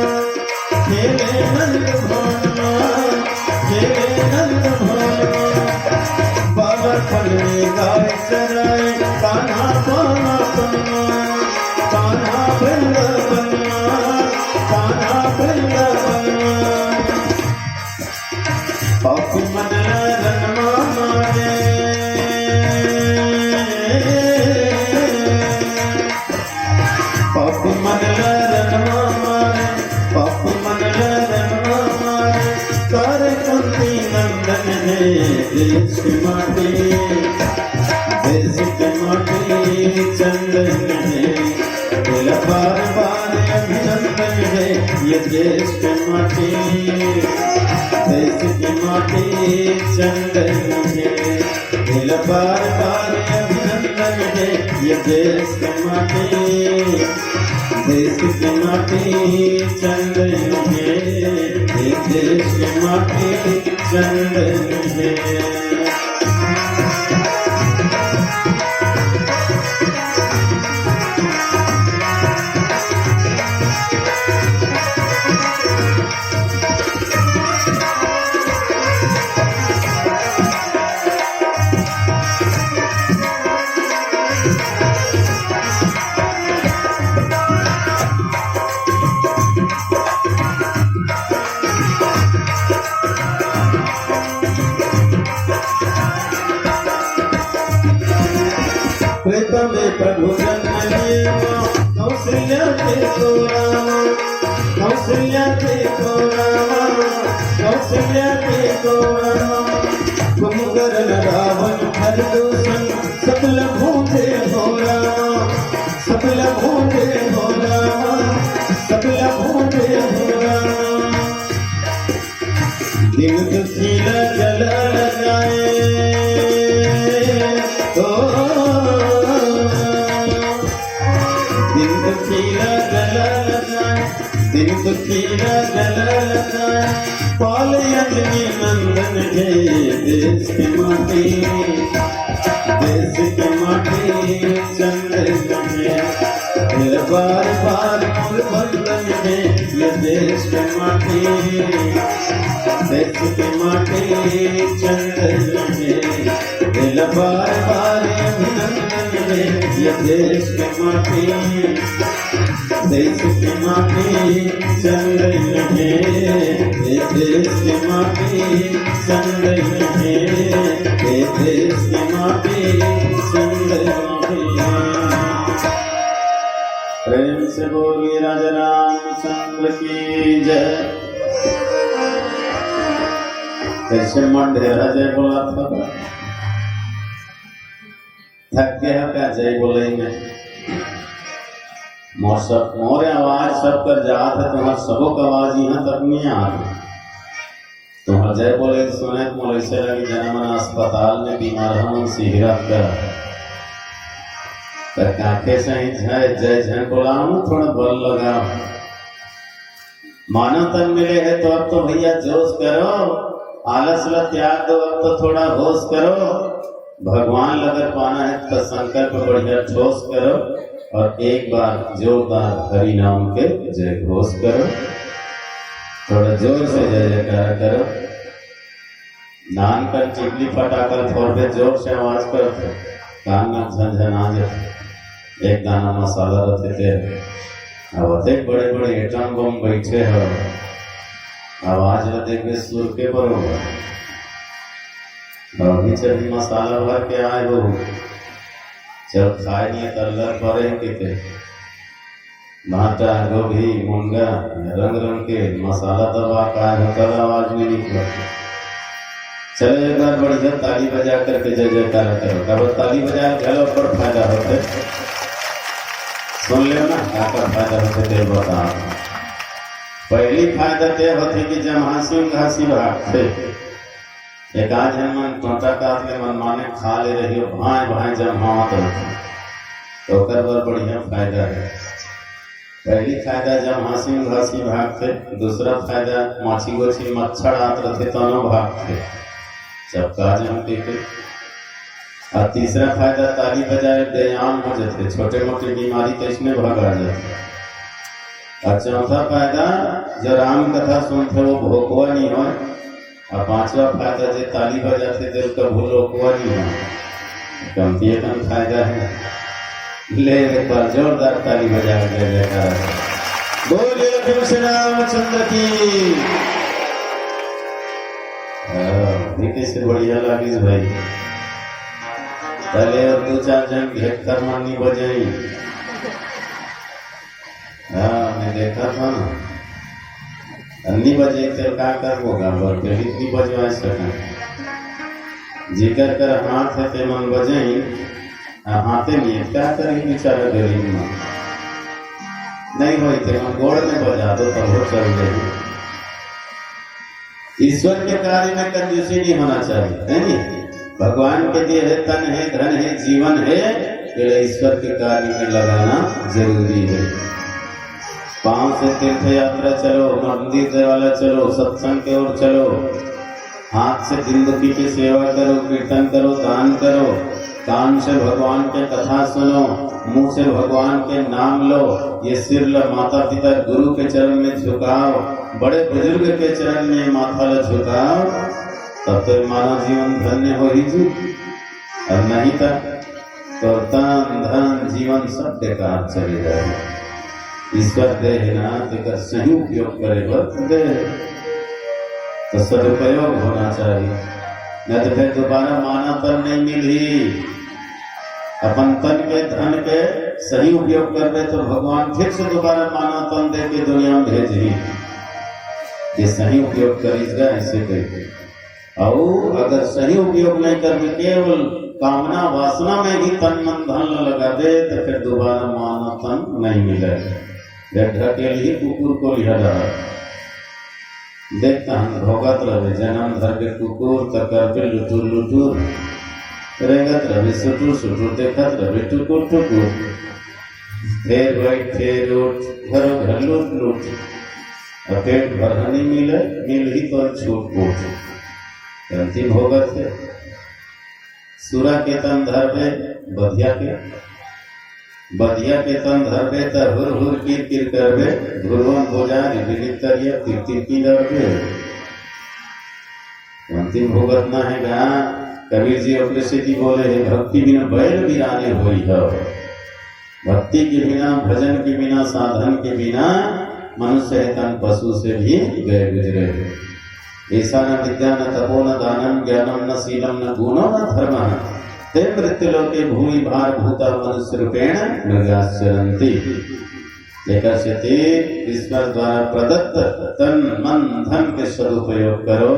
खेले नंद भवन मा, खेले नंद भवन मा। बालक पल में गाय चराए, कान्हा पाना पन्ना, कान्हा वृंदावन मा, कान्हा वृंदावन मा। पापी मन ला रन मा मारे, पापी मन ला रन मा मारे, पापी मन ला रन मा मारे। तारे कुंती नंदन हे देश के माटी, देश के माटी चंदन हे। मिल बार बार अभिनंदन हे, ये देश के माटी, देश के माटी चंदन हे। मिल बार बार अभिनंदन हे, ये देश के माटी, देश के माटी चंदन हे, ये देश के माटी चंदन हे। त्रेता में प्रभु जन्म लिए माँ कौशल्या के कोरा मा, कौशल्या के कोरा मा, कौशल्या के कोरा मा। कुंभकर्ण रावण हर दूषण, सकल भूते हो रामा, सकल भूते हो रामा, सकल भूते हो रामा। दिन दुखी ला गला लगाए, ओ, दिन दुखी ला गला लगाए, दिन दुखी ला गला लगाए। पाल अंजनी नंदन के देश के माटी, देश के माटी चंद्र के। फिर बार बार मोर बंधन में ये देश के माटी, देश के माटी चंद्र के। दिल बार बार अभिनंदन रे, ये देश के माटी, देश के माटी चंद्र है, ये देश के माटी चंद्र है, ये देश के माटी चंद्र है। प्रेम से बोलिए राजा रामचंद्र की जय। कैसे मन ढेला जय बोला था? थक गए हो क्या जय बोलई में? मोर सब, मोर आवाज सब कर जात है, तुम्हार सबो का आवाज यहाँ तक नहीं आत है। तुम्हार जय बोले के सुने तो मोर ऐसे लगे जना मन अस्पताल में बीमार हमन सिहरत कर। त काखे सही जय, जय जय बोलाओ ना, थोड़ा बल लगाओ। मानव तन मिले है तो अब तो भैया जोश करो, आलस ला त्याग दो, अब तो थोड़ा होश करो। भगवान ला अगर पाना है तो संकल्प बढ़िया ठोस करो और एक बार जोरदार हरि नाम के जय घोष करो। थोड़ा जोर से जय जयकार करो। नान कन टिकली फटाका फोड़बे, जोर से आवाज करथे, कान में झनझना जथे। एक दाना मसाला रथे ते, अब अतेक बड़े-बड़े एटम बम बैठे हो, आवाज ला देखबे सुर के बरोबर। अभी चल मसाला भर के आए हो, चल खाए नहीं त अल्लर परे के ते। भाटा, गोभी, मुनगा, रंग रंग के मसाला दबा का है, तब आवाज नहीं निकला। चलो एक बार बढ़िया ताली बजा करके जय जयकार करो। अब ताली बजाए घलो पर फायदा होते। सुन ले ना, का का फायदा होते ते बता। पहली फायदा ते होते कि जम्हासिन घासी भागते। एक आध झन मन टोंटा काट ले मन माने खा ले रही हो, भाए भाए जम्हावत रहिथे, तो ओकर बर बढ़िया फायदा है। पहली फायदा जम्हासिन घासी भागथे, दूसरा फायदा माछी गोछी मच्छर आत रथे तनो भागथे, चपका जम के के। और तीसरा फायदा ताली बजाए व्यायाम हो जाथे, छोटे मोटे बीमारी तइसने भगा जाथे। और चौथा फायदा जो राम कथा सुनथे वो भोकवा नहीं होय, अउ पांचवा फायदा जे ताली बजाथे तेल कभू लोकवा नहीं हो, कमती अकन फायदा है। ले एक बार जोरदार ताली बजा के जय जयकार। बोलिए फिर से रामचंद्र की। हाँ, ये कैसे बढ़िया लागिस भाई। पहले और दो चार जन घेट कर मानी बजाई। हाँ, मैं देखा था ना। अन्नी बजे तेल का करबो गा, बर के भी इतनी बजवा सका। जिकर कर हाथ है ते मन बजाई, आ हाथे में का करी बेचारा गरीब मन। नहीं होई ते मन गोड़ में बजा दो तब वो चल जाए। ईश्वर के कार्य में कंजूसी नहीं होना चाहिए, है नहीं? भगवान के दिए है, तन है, धन है, जीवन है, ये ईश्वर के कार्य में लगाना जरूरी है। पांव से तीर्थ यात्रा चलो, मंदिर देवाला चलो, सत्संग के ओर चलो, हाथ से दीन दुखी की सेवा करो, कीर्तन करो, दान करो, कान से भगवान के कथा सुनो, मुंह से भगवान के नाम लो, ये सिर ल माता पिता गुरु के चरण में झुकाओ, बड़े बुजुर्ग के चरण में माथा ल झुकाओ, तब तो मानव जीवन धन्य होही जी। और नहीं तो, तो तन धन जीवन सब बेकार चले जाही। ईश्वर दे हे ना, तेकर सही उपयोग करे बर दे हे। तो सदुपयोग होना चाहिए, नहीं तो फिर दोबारा मानव तन नहीं मिलही। अपन तन के, धन के सही उपयोग करबे तो भगवान फिर से दोबारा मानव तन दे के दुनिया में भेजही। ये सही उपयोग करीस गा, ऐसे कही। अउ अगर सही उपयोग नहीं करबे, केवल कामना वासना में ही तन मन धन ल लगा दे, तो फिर दोबारा मानव तन नहीं मिले। ये ढकेल ही कुकुर को लिहा रहा। देखता हम भोगत रहे, जन्म धर के कुकुर, त करबे लुटुर लुटुर, रेंगत रहे सुटुर सुटुर, देखत रहे टुकुर टुकुर। फेर बैठ, फेर उठ, घरो घर लूट लूट। अब पेट भर नहीं मिले, मिल ही तो छूट बूट। अंतिम भोगत है। सुरा के तन धरबे, बधिया के, बधिया के तन धरबे, त हुर हुर किर किर करबे, घुरवन बोजारी बिनित तरिया तिर तिर की दरबे। अंतिम भुगतना है गा। कबीर जी अपने से की बोले है, भक्ति बिना बैल बिराने होई है। भक्ति के बिना, भजन के बिना, साधन के बिना मनुष्य है तन पशु से भी गए गुजरे है। ऐसा न विद्या न तपो न दानम ज्ञानम न शीलम न गुणो न धर्म, ते मृत्यु लोके भूमि भार भूता मनुष्य रूपेण मृगाश्चरंती। एकर सेती ईश्वर द्वारा प्रदत्त तन मन धन के सदुपयोग करो,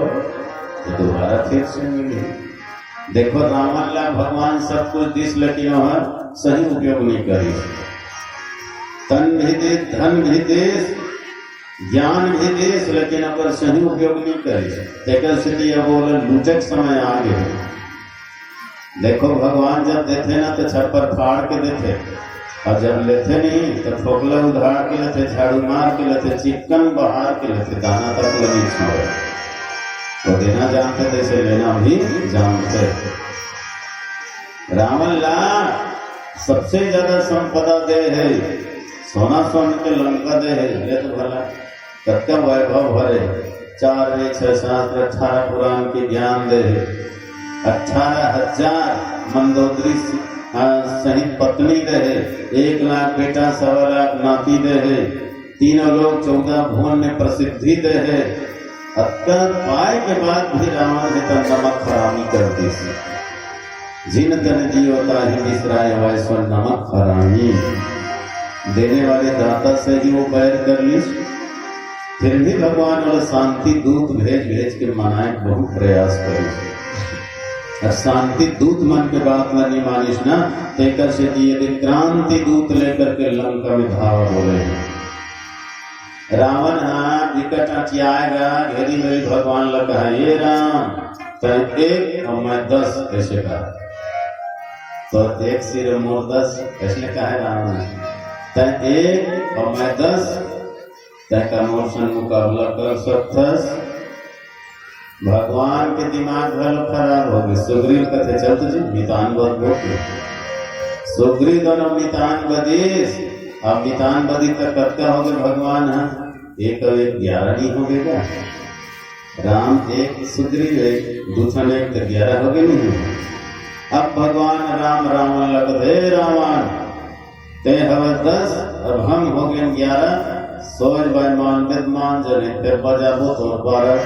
तो दोबारा फिर से मिले। देखो, रावण ला भगवान सब कुछ दिस, लेकिन वह सही उपयोग नहीं करिस। तन भी दिस, धन भी दिस, ज्ञान भी दिस, लेकिन ओकर सही उपयोग नहीं करिस। तेकर सेती अब वो लूटक समय आ गए। देखो, भगवान जब देथे ना, तो छप्पर फाड़ के देथे, और जब लेथे नहीं, तो फोकला उधार के लेथे, झाड़ू मार के लेथे, चिक्कन बहार के लेथे, दाना तक ल नहीं छोड़े। तो देना जानते, जैसे लेना भी जानते। रावण ला सबसे ज्यादा संपदा दे है, सोना सोन के लंका दे है, ले तो भला कतका वैभव भरे, चार वेद, छह शास्त्र, अठारह पुराण के ज्ञान दे है, अठारह हजार मंदोदरी सि-, आ, सहित पत्नी दे है, एक लाख बेटा, सवा लाख नाती दे है, तीनों लोक चौदह भुवन में प्रसिद्धि दे है। अतका पाए के बाद भी रावण हे त नमक हरामी कर दिस। जिन तन जियो ताहि बिसराय वैश्वन नमक हरामी। देने वाले दाता से ही वो बैर कर लिस। फिर भी भगवान वाला शांति दूत भेज भेज के मनाए के बहुत प्रयास करिस। और शांति दूत मन के बात ला नहीं मानिस ना, तेकर सेती ये क्रांति दूत लेकर के लंका में धावा बोले हैं। रावण हा विकट अटियाएगा, घेरी मेरी भगवान लगा, "ये राम, तय एक और मैं दस," ऐसे कहा। तो एक सिर मोर दस, ऐसे कहा रावण, "तय एक और मैं दस, तय का मोर संग मुकाबला कर सकथस?" भगवान के दिमाग घलो खराब हो गए। सुग्रीव कथे, "चल तुझे मितान बद बोल।" सुग्रीव दोनों मितान बदिस, अब मितान बदी तक कतका हो गए भगवान हा? एक और एक ग्यारह नहीं हो गए क्या? राम एक, सुग्रीव एक, दूसरा एक तो ग्यारह हो गए नहीं हो? अब भगवान राम रावण लग, "हे रावण, ते हवस दस, अब हम हो गए ग्यारह, सोच भाई मान बिद मान जने, फिर बजाबो तोर बारह।"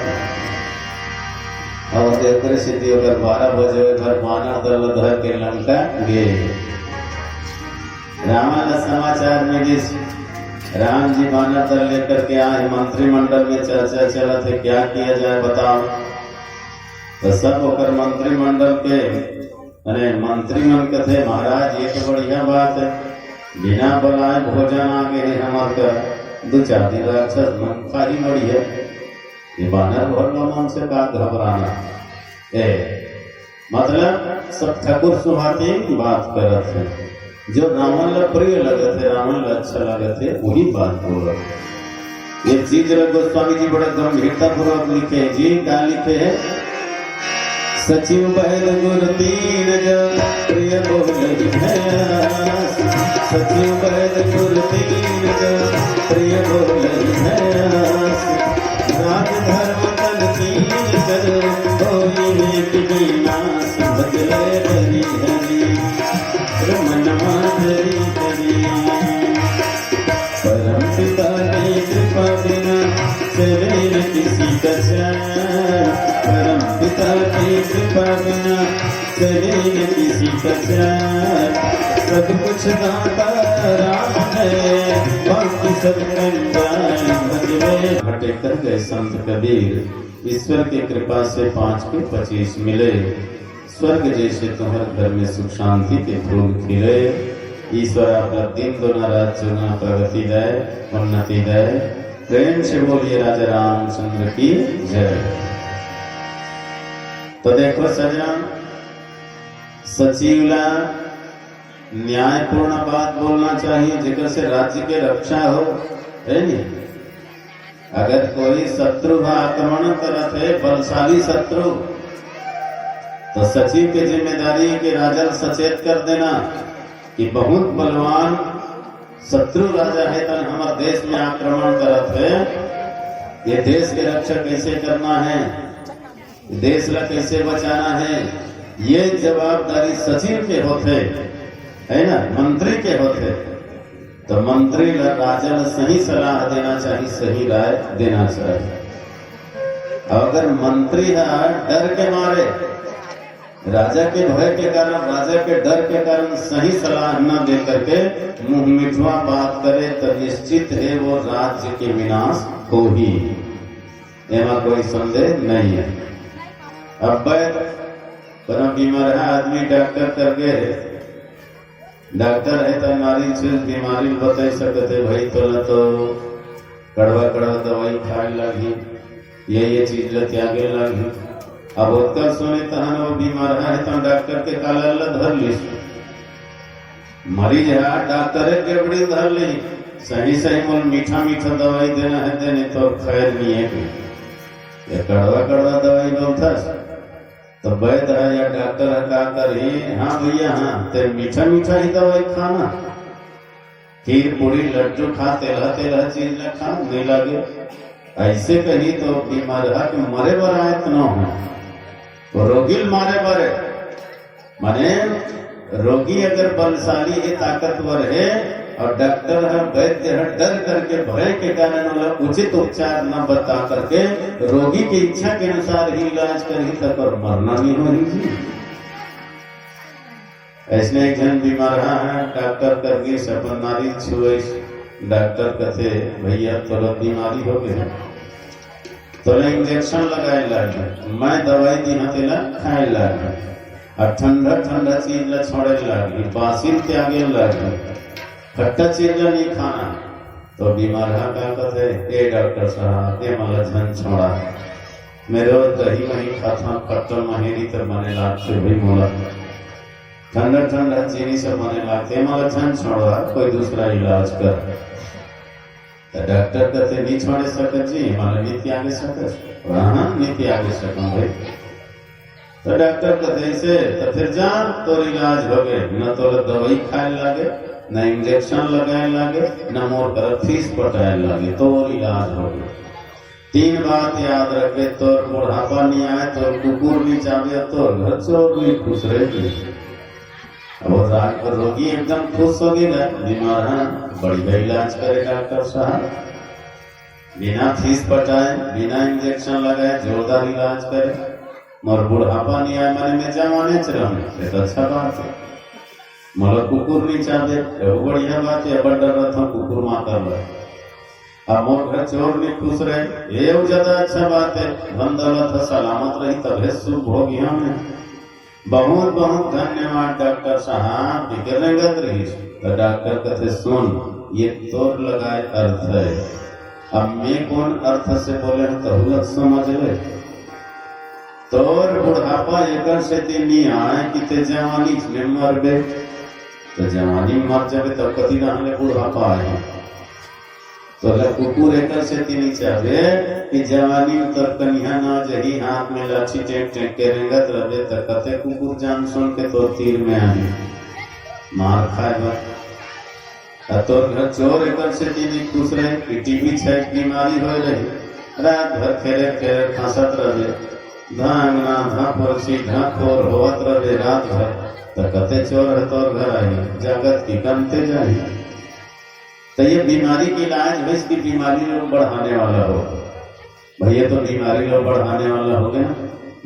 अब तेकर सेती ओकर बारह बजे, ओकर बानर दल धर के लंका गे। रावण ला समाचार मिलिस, राम जी बानर दल लेकर के आए, मंत्रिमंडल में चर्चा चलत है, क्या किया जाए बताओ। तो सब ओकर मंत्रिमंडल के, माने मंत्री मन कथे, "महाराज, ये तो बढ़िया बात है, बिना बलाए भोजन आ गए हैं हमार कर, दो चार दिन राक्षस मन खाही बढ़िया, ये बानर भर मन से का घबराना है?" ए, मतलब सब ठाकुर सुहाती बात करत है, जो रावण ला प्रिय लगत है, रावण ला अच्छा लगत है, वही बात बोलत है। ये चीज ला गोस्वामी जी बड़ा गंभीरता पूर्वक लिखे हैं जी। क्या लिखे हैं? सचिव बैद गुर तीन जो प्रिय बोलहि है आस। सचिव बैद गुर तीन जो प्रिय बोलहि है आस। राज धर्म तन तीन कर होई नेक विनाश। भजले हरि हरि रमन माधुरी हरि। परम पिता की कृपा बिना चले न किसी का चाल। परम पिता की कृपा बिना चले न किसी का चाल। सब कुछ दाता राम है, बाकी सब कंगाल भजवे। घटे कह गए संत कबीर, ईश्वर की कृपा से पाँच के पच्चीस मिले। स्वर्ग जैसे तुम्हर घर में सुख शांति के फूल खिले। ईश्वर आप दिन दुना रात चुना प्रगति दे, उन्नति दे। प्रेम से बोलिए राजा रामचंद्र की जय। तो देखो सज्जन, सचिव ला न्यायपूर्ण बात बोलना चाहिए, जेकर से राज्य के रक्षा हो, है नहीं? अगर कोई शत्रु ह आक्रमण करत हे, बलशाली शत्रु, तो सचिव के जिम्मेदारी हे कि राजा ल सचेत कर देना कि बहुत बलवान शत्रु राजा हे, तन हमर देश में आक्रमण करत हे, ये देश के रक्षा कैसे करना है, देश ला कैसे बचाना है, ये जवाबदारी सचिव के होथे, है ना, मंत्री के होथे। तो मंत्री ला राजा ला सही सलाह देना चाहिए, सही राय देना चाहिए। और अगर मंत्री ह डर के मारे, राजा के भय के कारण, राजा के डर के कारण सही सलाह न दे करके मुंह मिठवा बात करे, तो निश्चित है वो राज्य के विनाश होही। एमा कोई संदेह नहीं है। अब वैद कोनो बीमार है, आदमी डॉक्टर कर गए, डॉक्टर है तो नारी चीज बीमारी बता सकते, भाई तोला तो कड़वा कड़वा दवाई खाए लागी, ये ये चीज ल त्यागे लागी। अब ओकर सुने तहन वो बीमार है तो डॉक्टर के काला ल धर लिस। मरीज ह डॉक्टरे के गड़बड़ी धर ली, सही सही मोल मीठा मीठा दवाई देना है, देने तो खैर नहीं है कि ये कड़वा कड़वा दवाई बोलथस। तो वैद ह या डॉक्टर ह का करही, हाँ भैया हाँ, ते मीठा मीठा ही दवाई खाना, खीर पूरी लड्डू खा, तेलहा तेलहा चीज न खा, नहीं लागे। ऐसे कही तो बीमार ह के मरे बर आयत न हो, रोगी ल मारे बर। माने रोगी अगर बलशाली है, ताकतवर है, और डॉक्टर ह, वैद्य ह डर करके, भय के कारण ओला उचित उपचार न बता करके रोगी के इच्छा के अनुसार ही इलाज करही, तब पर मरना नहीं होही जी। ऐसने एक झन बीमार ह, डॉक्टर कर गिस, अपन नारी छुएस, डॉक्टर कथे, भैया तोला बीमारी हो गए, तोला इंजेक्शन लगाए लागे, मैं दवाई दीहा तेला खाए लागे, और ठंडा ठंडा चीज ला छोड़े लागे, बासी ल त्यागे लागे, खट्टा चीज ला नहीं खाना। तो बीमार ह का कथे, ए डॉक्टर साहब, ए मला झन छोड़ा, मैं रोज दही मही खाता, खट्टा महेरी तो बने लागथे भाई मोला, ठंडा ठंडा चीनी से बने लागथे, मला झन छोड़ा, कोई दूसरा इलाज कर। तो डॉक्टर कथे, नहीं छोड़े सकत जी, मला नहीं त्यागे सकत। हाँ, नहीं त्यागे सकत भाई। तो डॉक्टर कथे, ऐसे तो फिर जा, तोर इलाज हो गए, न तोला दवाई खाए लागे, न इंजेक्शन लगाए लागे, न मोर करा फीस पटाए लागे, तोर इलाज हो गए। तीन बात याद रखे, तोर बुढ़ापा नहीं आए, तोर कुकुर नहीं चाबे, तोर घर चोर नहीं खुश रहे। अब वो रा-, रोगी एकदम खुश हो गए, बीमार है, बढ़िया इलाज करे डॉक्टर साहब, बिना फीस पटाए, बिना इंजेक्शन लगाए, जोरदार इलाज करे। मोर बुढ़ापा नहीं आए, माने मैं जवाने च रहूं, ये तो अच्छा बात है। मोला कुकुर नहीं चाबे, ये बढ़िया बात है, बड़ डर रहा था कुकुर मार कर ले। अब मोर घर चोर नहीं खुश रहे, ये ज्यादा अच्छा बात है। धन दौलत ह सलामत रही, तभे शुभ भोगी हमें। बहुत बहुत धन्यवाद डॉक्टर साहब, बिगर रेंगत रहिस। तो डॉक्टर कथे, सुन, ये तोर लगाए अर्थ है, अब मैं कौन अर्थ से बोले हूँ, तहू लग समझ ले। तोर बुढ़ापा एकर सेती नहीं आए कि ते जवानी में मरबे, तो जवानी में मर जाबे, तब कति रहने बुढ़ापा आए। तोला कुकुर एकर सेती नहीं चाबे कि जवानी में तोर कनिहा ना जही, हाथ में लाठी टेक टेक के रेंगत रहबे, त कते कुकुर जान सुन के तोर तीर में आही, मार खाए बर। आ तोर घर चोर एकर सेती नहीं खुश रहे कि टीबी छै बीमारी होए रही, रात भर खेरे खेरे खांसत रहबे, धांगना धांपरसी धांखोर होवत रहबे रात भर, त कते चोर ह तोर घर आही, जागत की कमते जाही। तो ये बीमारी के इलाज हो, इसकी बीमारी लोग बढ़ाने वाला हो। भैया, तो बीमारी लोग बढ़ाने वाला हो गया।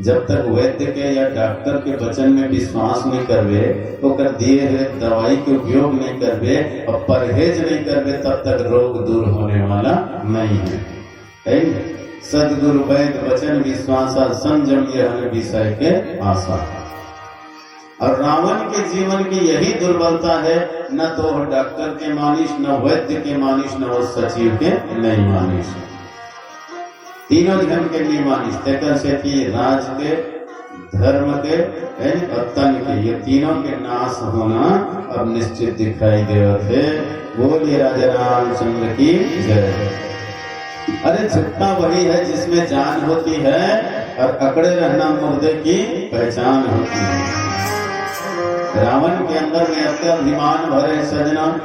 जब तक वैद्य के या डॉक्टर के वचन में विश्वास नहीं करबे, ओकर दिए हुए दवाई के उपयोग नहीं करबे और परहेज नहीं करबे, तब तक रोग दूर होने वाला नहीं है। है न? सदगुरु वैद्य वचन विश्वासा, संजम यहन विषय के आसा। और रावण के जीवन की यही दुर्बलता है, न तो वो डॉक्टर के मानिस, न वैद्य के मानिस, न वो सचिव के नहीं मानिस। तीनों जन के नहीं मानिस, तेकर सेती राज के, धर्म के, है न, और तन के, ये तीनों के नाश होना अब निश्चित दिखाई देवत है। बोलिए राजा रामचंद्र की जय। अरे, झुकता वही है जिसमें जान होती है और अकड़े रहना मुर्दे की पहचान होती है। रावण के अंदर में अत्यंत अभिमान भरे सजना,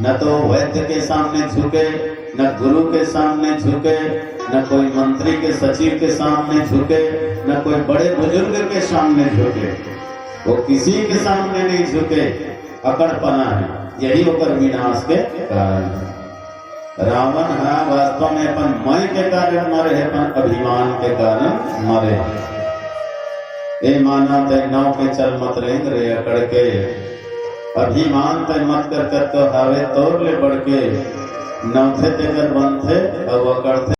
न तो वैद्य के सामने झुके, न गुरु के सामने झुके, न कोई मंत्री के, सचिव के सामने झुके, न कोई बड़े बुजुर्ग के सामने झुके। वो किसी के सामने नहीं झुके, अकड़पना है, यही ओकर विनाश के कारण है। रावण ह वास्तव में अपन मय के कारण मरे हे, अपन अभिमान के कारण मरे हे। ए माना तय नौ के चल मत रेंग रे अकड़ के, अभिमान तय मत कर, कर तो हावे तोर ले बढ़ के, नौथे तेकर बनथे अउ अकड़थे।